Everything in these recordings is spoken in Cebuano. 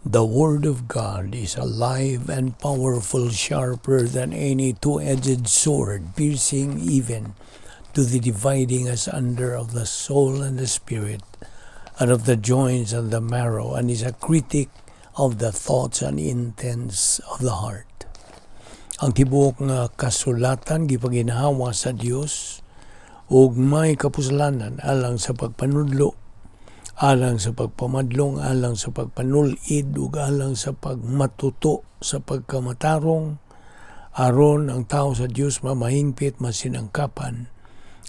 The Word of God is alive and powerful, sharper than any two-edged sword, piercing even to the dividing asunder of the soul and the spirit, and of the joints and the marrow, and is a critic of the thoughts and intents of the heart. Ang tibuok nga kasulatan gipaginhawa sa Dios ug may kapuslanan alang sa pagpanudlo, alang sa pagpamadlong, alang sa pagpanulid ug alang sa pagmatuto sa pagkamatarong, aron ang tao sa Dios mamahingpit, masinangkapan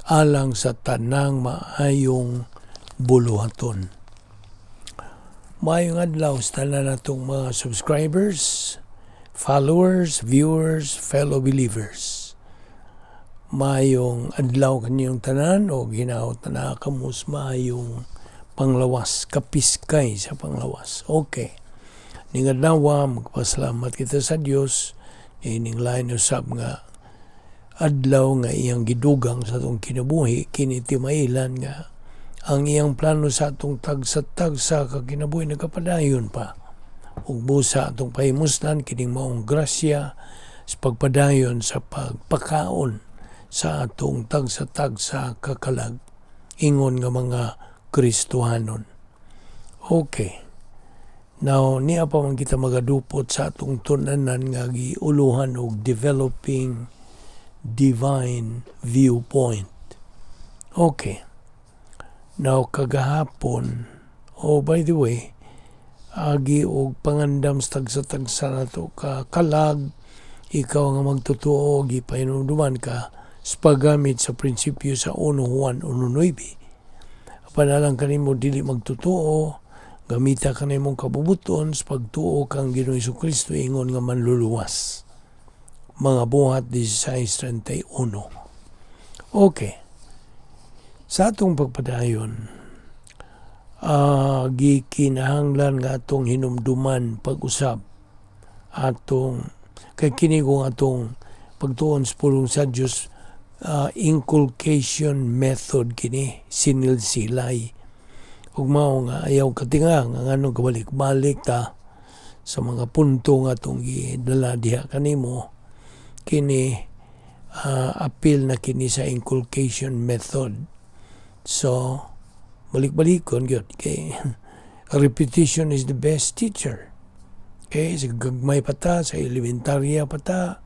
alang sa tanang maayong buluhaton. Maayong adlaw sa tanan natong mga subscribers, followers, viewers, fellow believers. Maayong adlaw kaninyong tanan o hinaot na kamo sa maayong panglawas, kapiskay sa panglawas. Okay. Ning adlaw, magpasalamat kita sa Dios ining lain usab nga adlaw nga iyang gidugang sa atong kinabuhi. Kini timailan nga ang iyang plano sa atong tagsa-tagsa ka kinabuhi nagapadayon pa. Ug busa atong pahimuslan kining maong grasya sa pagpadayon sa pagpakaon sa atong tagsa-tagsa kakalag ingon nga mga Kristohanon. Okay. Now, niya pa man kita magadupot sa atong tun-anan nga giuluhan og developing divine viewpoint. Okay. Now, kagahapon, oh, by the way, agi og pangandam sa tagsa-tagsa nato ka kalag, ikaw nga magtotoo, gipahinumduman ka sa paggamit sa prinsipyo sa 1 Juan 1:9. Panalang kanimo dili magtotoo, gamita ka nimong kabubuton sa pagtuo kang Ginoong Kristo ingon nga manluluwas. Mga Buhat 16:31. Okay. Sa atong pagpadayon, gikinahanglan nga atong hinumduman pag-usab atong kay kini kung atong pagtuon sa pulong sa Dios, inculcation method kini, sinilsilay, ug mao nga ayaw katinga nga nganong kabalik-balik ta sa mga punto nga atong gidala diha kanimo. Kini apil na kini sa inculcation method, so balik-balikon gyud kay repetition is the best teacher. Okay, sa gagmay pa ta, sa elementarya pa ta,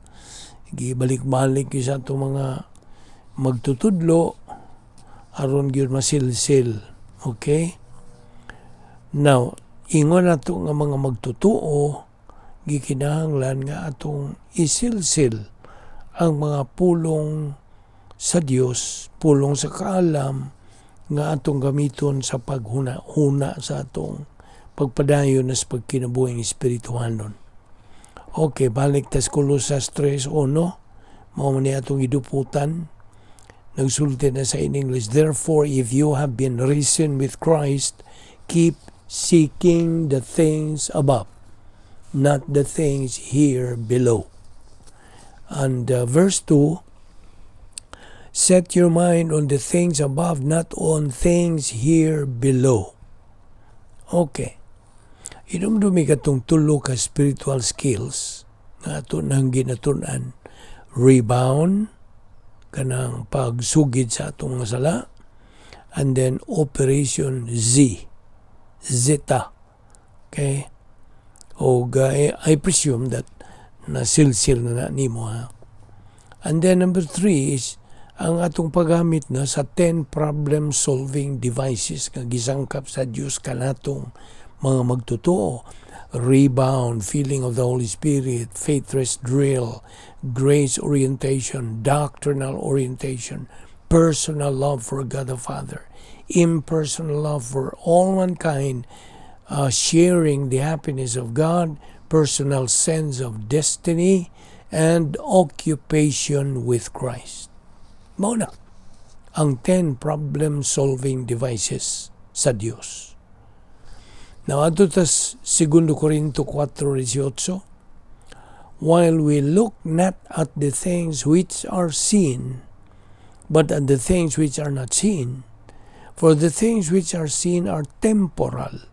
gibalik-balik gyud sa atong mga magtutudlo aron gyud masilsil. Okay? Now, ingon nato nga mga magtutuo, gikinahanglan nga atong isilsil ang mga pulong sa Dios, pulong sa kaalam nga atong gamiton sa paghuna-huna sa atong pagpadayon na sa pagkinabuhing espirituhanon. Okay, balik tas Colosas 3:1, mao man ni atong giduputan. Nagsulti na sa in English, "Therefore, if you have been risen with Christ, keep seeking the things above, not the things here below." And verse 2, "Set your mind on the things above, not on things here below." Okay. Hinumdumi katong tulo ka spiritual skills nga ato nang ginatun-an. Rebound, kanang pagsugid sa atong mga sala, and then Operation Z, Zeta. Okay? O I presume that nasilsil na na nimo ha. And then number three is ang atong paggamit na sa 10 problem-solving devices nga gisangkap sa Dios kanatong mga magtotoo. Rebound, filling of the Holy Spirit, faith rest drill, grace orientation, doctrinal orientation, personal love for God the Father, impersonal love for all mankind, sharing the happiness of God, personal sense of destiny, and occupation with Christ. Mao na ang 10 problem-solving devices sa Dios. Now, adto tas 2 Corinto 4:18, "While we look not at the things which are seen, but at the things which are not seen. For the things which are seen are temporal,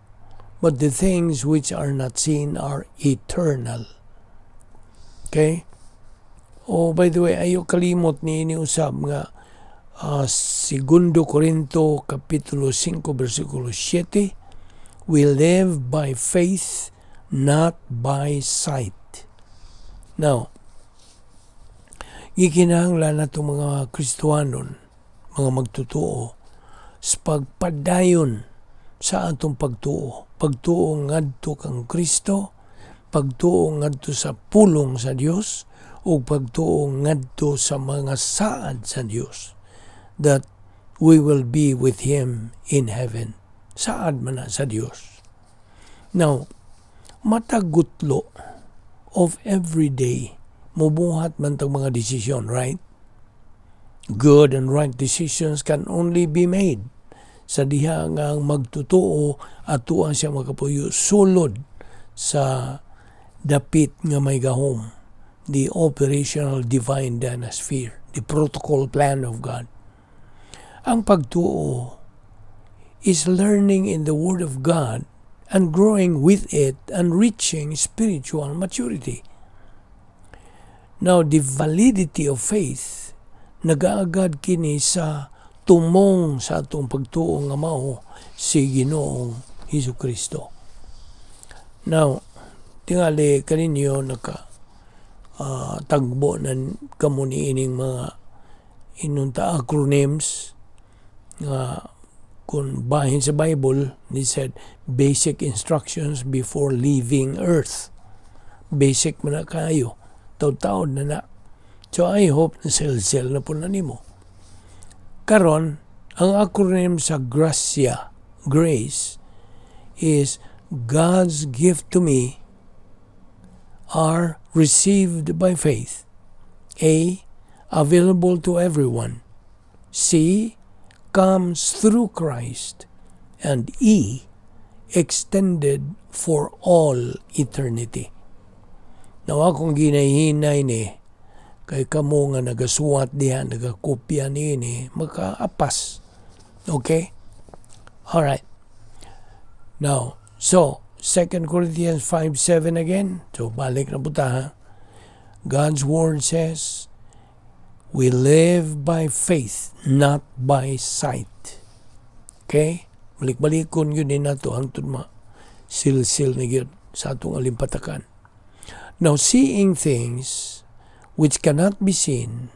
but the things which are not seen are eternal. Okay? Oh, by the way, ayo kalimot ni ini usab nga Segundo Corinto Kapitulo 5 versikulo 7, we live by faith, not by sight. Now, gikinahanglan nato mga Kristohanon, mga magtotoo, sa pagpadayon sa atong pagtuo. Pagtuo ngadto kang Kristo, pagtuo ngadto sa pulong sa Dios, ug pagtuo ngadto sa mga saad sa Dios that we will be with Him in heaven. Saad man na sa Dios. Now, matag gutlo of every day, mubuhat man tag mga desisyon, right? Good and right decisions can only be made sa diha nga ang magtotoo atuan siya makapuyo sulod sa dapit nga may gahom, the operational divine dynasphere, the protocol plan of God. Ang pagtuo is learning in the Word of God and growing with it and reaching spiritual maturity. Now, the validity of faith, nagaagad kini sa tumong sa atong pagtuo nga mao si Ginoong Hesus Kristo. Now, tingali kaninyo naka tagbo na kamo niining mga inunta acronyms nga kung bahin sa Bible, he said, basic instructions before leaving earth. Basic man na kayo. Taud-taud na na. So I hope na sel-sel na po na nimo. Karon, ang acronym sa gracia, grace, is God's gift to me are received by faith. A, available to everyone. C, comes through Christ. And E, extended for all eternity. Now, akong ginahinay ni, kay kamo nga nagasuwat diha, nagakopya niini, makaapas. Okay? Alright. Now, so, 2 Corinthians 5:7 again. So, balik na puta ha. God's Word says, we live by faith, not by sight. Okay? Balik-balikon yun din nato hangtod ma silsil na gyud sa atong alimpatakan. Now, seeing things which cannot be seen,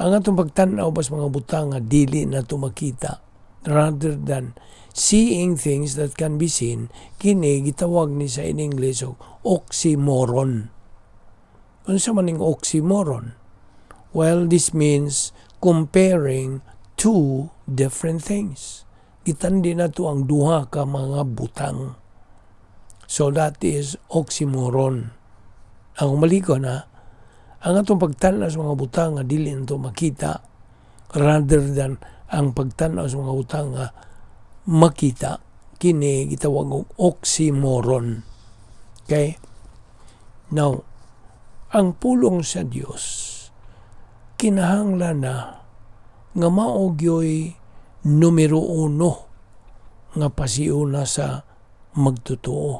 ang atong pagtan-aw pas mga butang nga dili nato makita, rather than seeing things that can be seen, kini gitawag ni sa in English og oxymoron. Unsa man ning oxymoron? Well, this means comparing two different things. Gitandi nato ang duha ka mga butang. So that is oxymoron. Ang maliko na, ang atong pagtan-aw sa mga butang nga dili nato makita rather than ang pagtan-aw sa mga butang nga makita, kini gitawag og oxymoron. Okay? Now, ang pulong sa Dios kinahanglan na nga mao gyoy numero uno nga pasiuna sa magtotoo.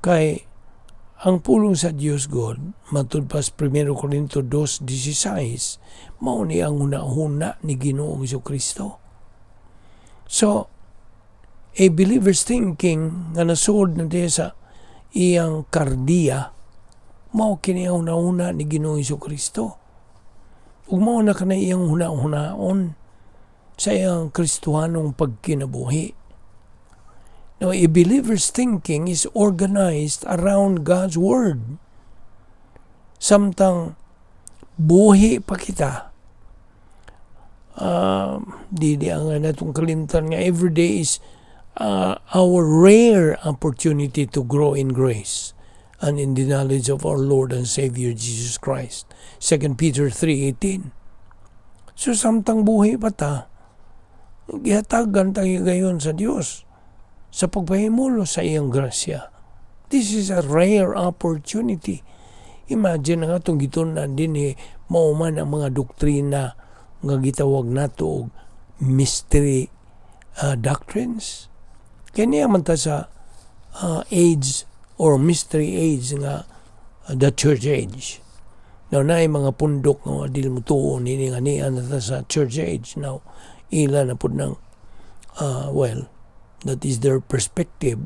Kay ang pulong sa Dios God, matud pa sa 1 Corinto 2:16, mao ni ang hunahuna ni Ginoong Kristo. So, a believer's thinking nga nasuod na diya sa iyang kardiya, mao kini ang hunahuna ni Ginoong Kristo. Ug mao na kana iyang hunahunaon sa iyang Kristohanong pagkinabuhi. Now, a believer's thinking is organized around God's Word. Samtang buhi pa kita, di ang natong kalimtan nga every day is our rare opportunity to grow in grace and in the knowledge of our Lord and Savior Jesus Christ. 2 Peter 3:18. So samtang buhi pa ta, gihatagan tayo gayon sa Dios sa pagpahimulo sa iyang grasya. This is a rare opportunity. Imagine nga atong gitun-an din eh, mao man ang mga doktrina nga gitawag nato og mystery doctrines. Kaya niya man ta sa age or mystery age nga the church age. Now, naay mga pundok nga dili mo tuo nini nga niya na ta sa church age. Now, ila na pud ng well, that is their perspective.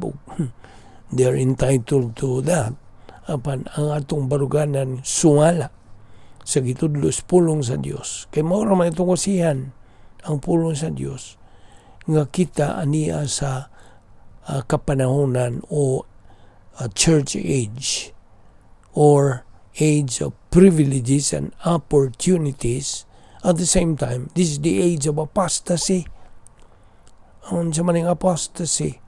They are entitled to that. Apan ang atong baruganan sumala sa gitudlo sa pulong sa Dios. Kay mao ra man itong wasihan ang pulong sa Dios nga kita ania sa kapanahonan o church age or age of privileges and opportunities. At the same time, this is the age of apostasy. Unsa man ang apostasy?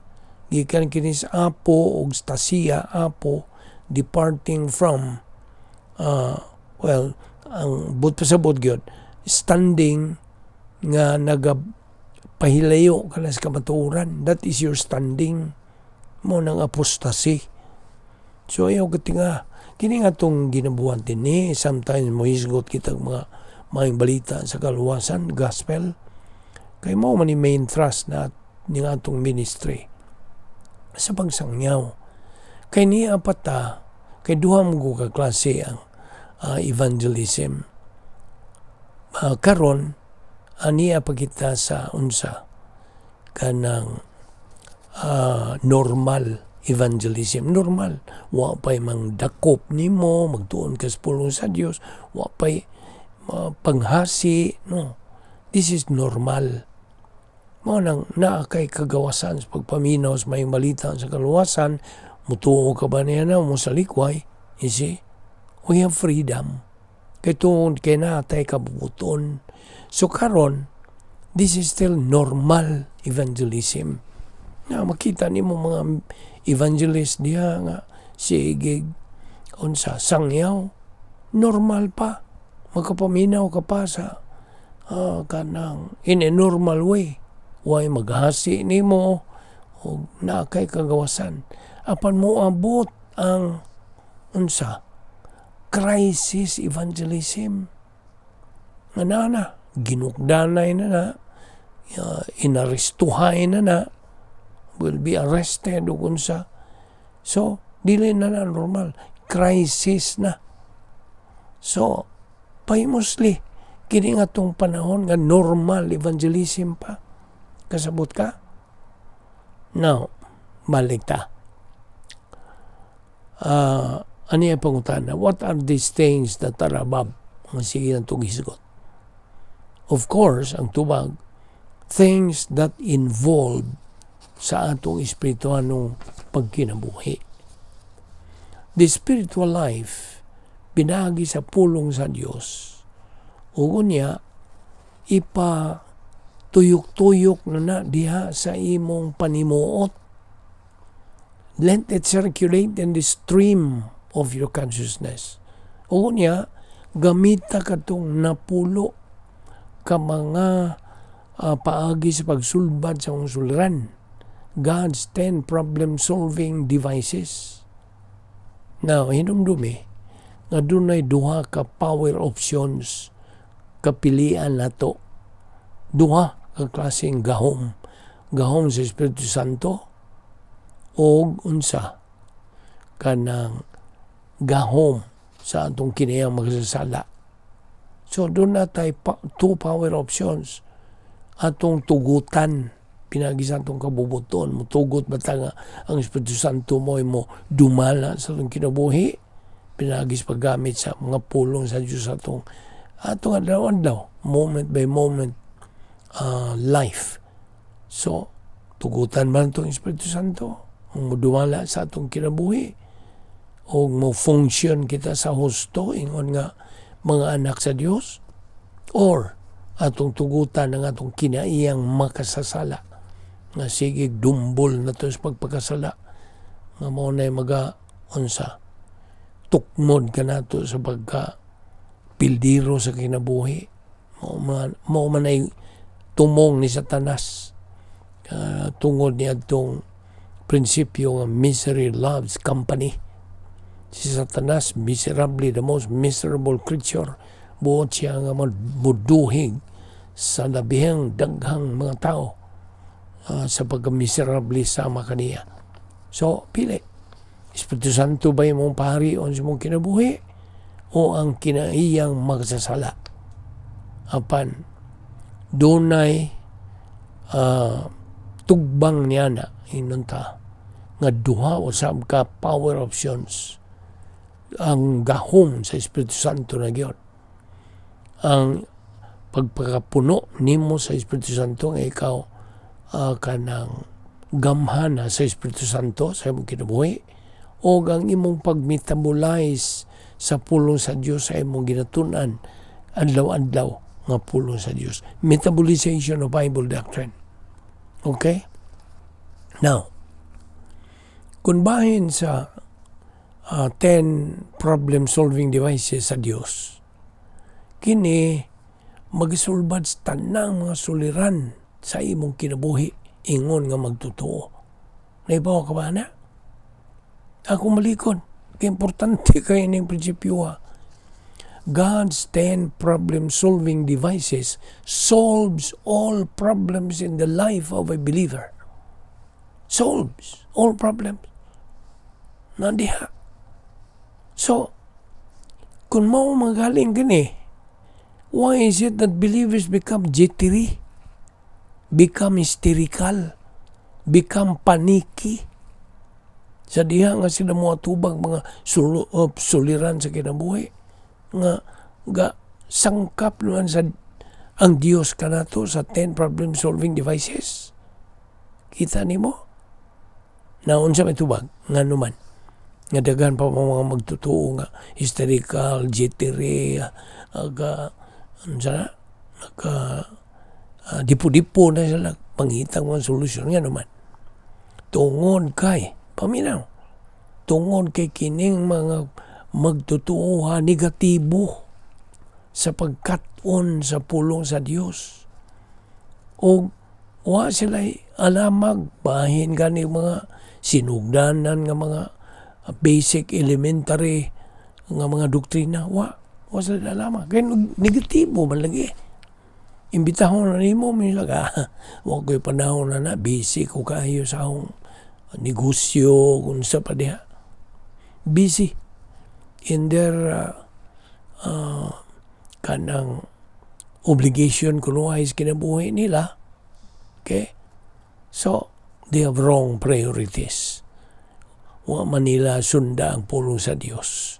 Gikan kini sa apo og stasia, apo, departing from, well, ang buot pasabot gyud, standing nga nagapahilayo ka na sa kamatuoran. That is your standing mo ng apostasy. So ayaw katinga. Kini nga itong ginabuhat din ni, sometimes mohisgot kitang mga maayong balita sa kaluwasan, gospel. Kay mao man ni main thrust na ni atong ministry sa pagsangyaw. Kay niya pa ta, kay duha mo ko ka klase ang evangelism. Karon aniya pa kita sa unsa kanang normal evangelism. Normal. Wa pa'y mang dakop nimo, magtuon ka sa pulong sa Dios, wa pa'y panghasi, no. This is normal. Mao nang naa kay kagawasan sa pagpaminaw sa maayong balita sa kaluwasan, mutuo ka ba niya na mo sa likway, you see? We have freedom. Kay tungod kay naa tay kabubuton. So karon, this is still normal evangelism. Na makita nimo mga evangelist diha nga sige unsa sangyaw, normal pa, makapaminaw ka pa sa kanang in a normal way, way maghasi nimo og naa kay kagawasan. Apan moabot ang unsa crisis evangelism nga naa na ginukdanay na na, inarestuhay na na, will be arrested ug unsa. So dili na na normal, crisis na. So famously kini nga tong panahon nga normal evangelism pa, kasabot ka? Now balik ta, ano yung pangutana? What are these things that are above? Ang sige na itong hisgot. Of course, ang tubag, things that involve sa atong espirituanong pagkinabuhi. The spiritual life, pinagi sa pulong sa Dios. Ug unya, ipa tuyok-tuyok na na diha sa imong panimuot. Let it circulate in the stream of your consciousness. Ug unya, gamita katong napulo ka mga paagi sa pagsulbad sa imong suliran. God's 10 problem-solving devices. Now, hinumdumi nga dunay duha ka power options, kapilian nato. Duha ka klaseng gahom. Gahom sa Espiritu Santo o unsa kanang gahom sa atong kinaiyang makasasala. So doon na tayo two power options. Atong tugutan pinagi sa atong kabubuton, mutugot ba ta nga ang Espiritu Santo mo ay mo dumala sa atong kinabuhi pinagi sa paggamit sa mga pulong sa Diyos sa atong atong adlaw-adlaw, moment by moment life. So tugutan man itong Espiritu Santo ang modumala sa atong kinabuhi o mo function kita sa husto ingon nga mga anak sa Dios, or atong tugutan ang atong kinaiyang makasasala nga sige dumbol na to sa pagpakasala nga mao nay maga unsa tukmod ka nato sa pagka pildiro sa kinabuhi. Mao man ay tumong ni Satanas, tungod ni adtong prinsipyo nga misery loves company. Si Satanas, miserably, the most miserable creature, buot siya nga muduhig sa labihang daghang mga tao. Sa pagka-miserable sama kaniya. So, pili. Espiritu Santo ba imong paharion sa imong kinabuhi o ang kinaiyang magsasala? Apan, dunay tugbang niya na ingnon ta nga duha usab ka power options ang gahom sa Espiritu Santo na gyud. Ang pagpakapuno nimo sa Espiritu Santo nga ikaw kanang gamhana sa Espiritu Santo sa imong kinabuhi o ang imong pag-metabolize sa pulong sa Dios sa imong ginatun-an adlaw-adlaw nga pulong sa Dios. Metabolization of Bible doctrine. Okay? Now, kung bahin sa 10 problem-solving devices sa Dios, kini magisulbad sa tanang mga suliran sa imong kinabuhi ingon nga magtotoo. Naibaw ka ba na? Ako malikod. Kay importante kay ining prinsipyo ha. God's 10 problem-solving devices solves all problems in the life of a believer. Solves all problems. Nandiha. So, kung mao magaling gani, why is it that believers become jittery, become hysterical, become panicky? Sa diha nga sila mo atubang mga suliran sa kinabuhi, nga ga sangkap naman sa ang Dios kanato sa 10 problem solving devices. Kita nimo? Naunsa may tubag? Nga naman nga daghan pa mga magtotoo nga hysterical, jittery, aga, ano sana? Naka, dipo-dipo na sila pangitang mga solusyon nga naman. Tungod kay, paminaw, tungod kay kining mga magtotoo ha, negatibo sa pagkat-on sa pulong sa Dios. O wa sila alamag bahin gani mga sinugdanan nga mga basic elementary nga mga doktrina, wa sila alamag kay negatibo man lagi. Imbitahon na nimo mi ah, wa ko'y panahon na, busy ko kaayo sa akong negosyo, kung sa pa diha. Busy in their kanang obligation kunuhay sa kinabuhi nila. Okay, so they have wrong priorities. Wa man nila sunda ang pulong sa Dios.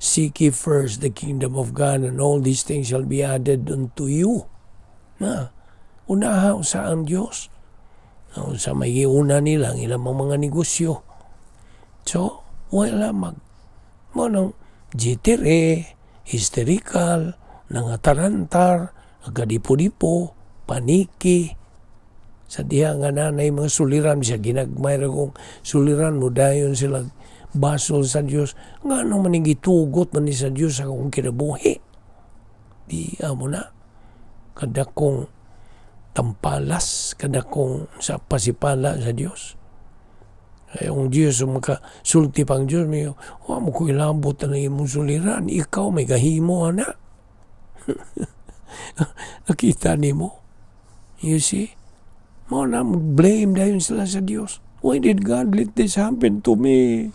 "Seek ye first the kingdom of God and all these things shall be added unto you." Na, unaha sa ang Dios. Sa may una nila ang ilang mga negosyo. So, wala mag mo nang jittery, hysterical, nangatarantar, nagadipo-dipo, paniki, sa diha nga nanay mga suliran siya ginagmay ra kung suliran mo dayon sila basol sa Dios nga ano man gitugot man ni sa Dios sa akong kinabuhi. Di amo na kadakong tampalas, kadakong sa pasipala sa Dios. Ay, ang Dios maka sulti pang Dios may wa mo ko ilabot ang imong suliran, ikaw may gahimo ana. Nakita nimo? You see, mo na blame dayon sila sa Dios. "Why did God let this happen to me?"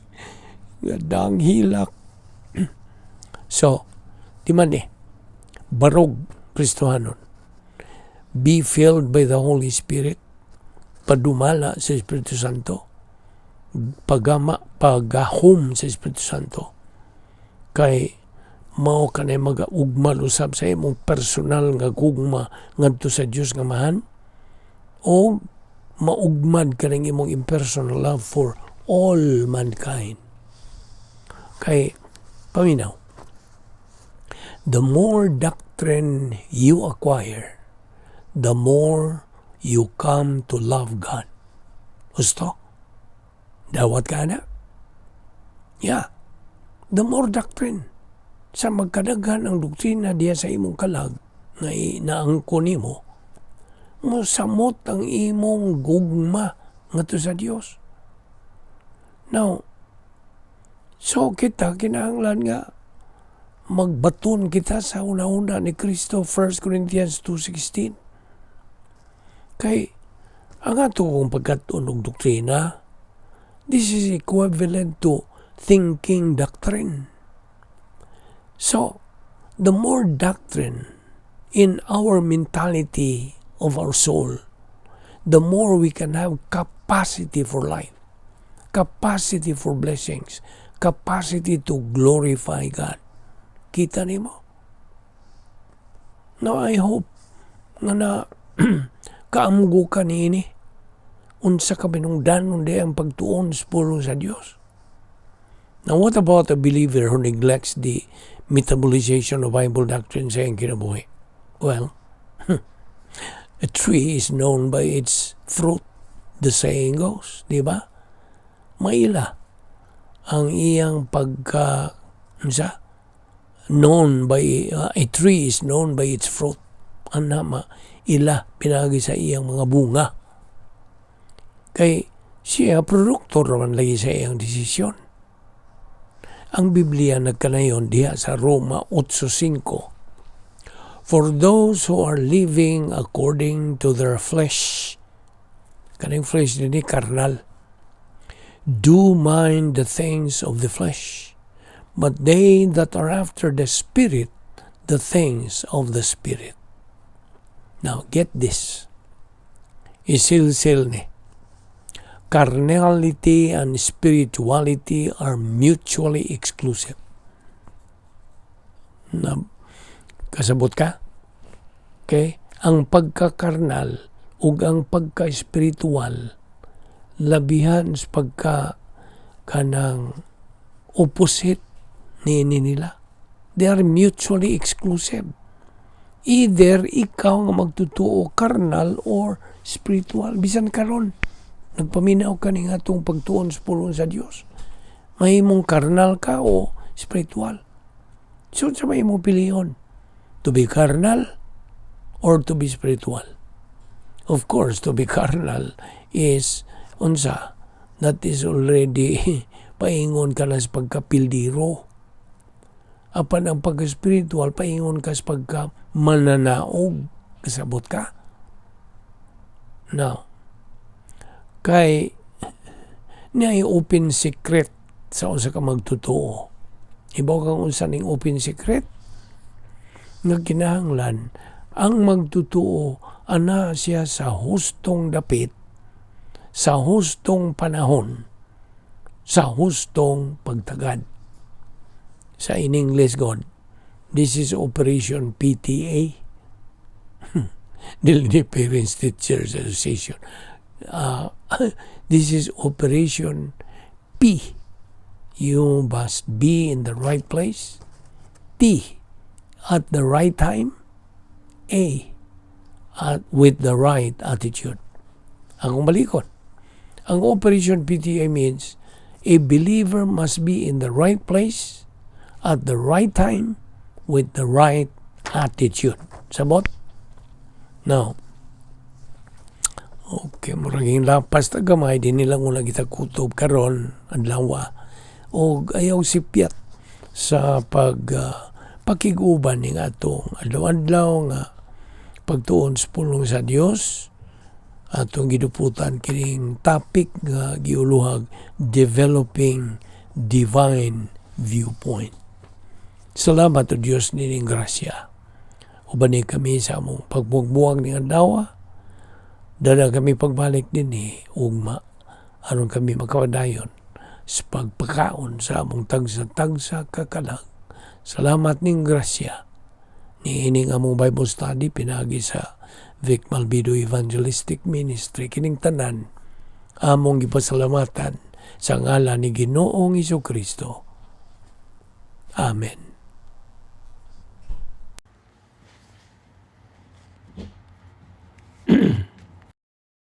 Dang hilak. So, di man eh, barog Kristohanon. Be filled by the Holy Spirit. Padumala sa Espiritu Santo. Pagama, pagahom sa Espiritu Santo. Kay mao kanay magaugmal usab sa imong personal nga gugma ngadto sa Dios nga Amahan o maugmad ka ng imong impersonal love for all mankind. Kay, paminaw, the more doctrine you acquire, the more you come to love God. Gusto? Dawat ka na? Yeah. The more doctrine. Sa magkadaghan ang doktrina diya sa imong kalag, nga naangko nimo, mosamot ang imong gugma ngadto sa Dios. Now, so kita kinahanglan nga magbaton kita sa una-una ni Kristo, 1 Corinthians 2:16. Kay ang ato kong pagkat-on og doktrina, this is equivalent to thinking doctrine. So, the more doctrine in our mentality of our soul, the more we can have capacity for life, capacity for blessings, capacity to glorify God. Kita nimo? Now, I hope nga na kaamgo ka niini unsa ka binungdanon di ang pagtuon sa pulong sa Dios. Now, what about a believer who neglects the metabolization of Bible doctrine sa iyang kinabuhi? Well, a tree is known by its fruit, the saying goes, di ba? Maila ang iyang pagka unsa, known by a tree is known by its fruit. Ana ma ila pinagi sa iyang mga bunga. Kay siya produktor naman lagi sa iyang desisyon. Ang Biblia nagkanayon diha sa Roma 8:5. For those who are living according to their flesh, kaning flesh dinhi karnal, do mind the things of the flesh, but they that are after the Spirit, the things of the Spirit. Now, get this. Isilsil ni. Carnality and spirituality are mutually exclusive. Na, kasabot ka? Okay? Ang pagkakarnal ug ang pagka-spiritual labihan sa pagka kanang opposite niini nila. They are mutually exclusive. Either ikaw nga magtutuo karnal or spiritual. Bisan karon nagpaminaw ka ning atong pagtuon sa pulong sa Dios. Mahimong karnal ka o spiritual. So, sa may imong pilion? To be carnal or to be spiritual? Of course, to be carnal is unsa, that is already paingon ka na sa pagkapildiro. Apan ang pagka-spiritual, paingon ka sa pagka mananaog. Kasabot ka? Now, kay niya open secret sa unsa ka magtotoo. Ibaw kang unsa ning open secret? Nga kinahanglan ang magtotoo ana siya sa hustong dapit, sa hustong panahon, sa hustong pagtagad. Sa in English God, this is Operation PTA. Dili ni Parents Teachers Association. This is Operation P. You must be in the right place. T, at the right time. A, with the right attitude. Ang balikon. Ang Operation PTA means a believer must be in the right place at the right time with the right attitude. Sabot? Now, okay, murag lapas ta gamay, di nilang una kita kutob karon adlaw. O ayaw sipyat sa pag pakiguban ning atong adlaw-adlaw nga pagtuon sa pulong sa Dios, atong giduputan kining topic nga giuluhag "Developing Divine Viewpoint". Salamat o Dios nining grasya. Ubani kami sa among pagbuwag ning adlaw. Dala kami pagbalik dinhi ugma aron kami makapadayon sa pagpakaon sa among tagsa-tagsa ka kalag. Salamat ning grasya niining among Bible study pinagi sa Vic Malvido Evangelistic Ministry. Kining tanan among gipasalamatan sa ngalan ni Ginoong Kristo. Amen.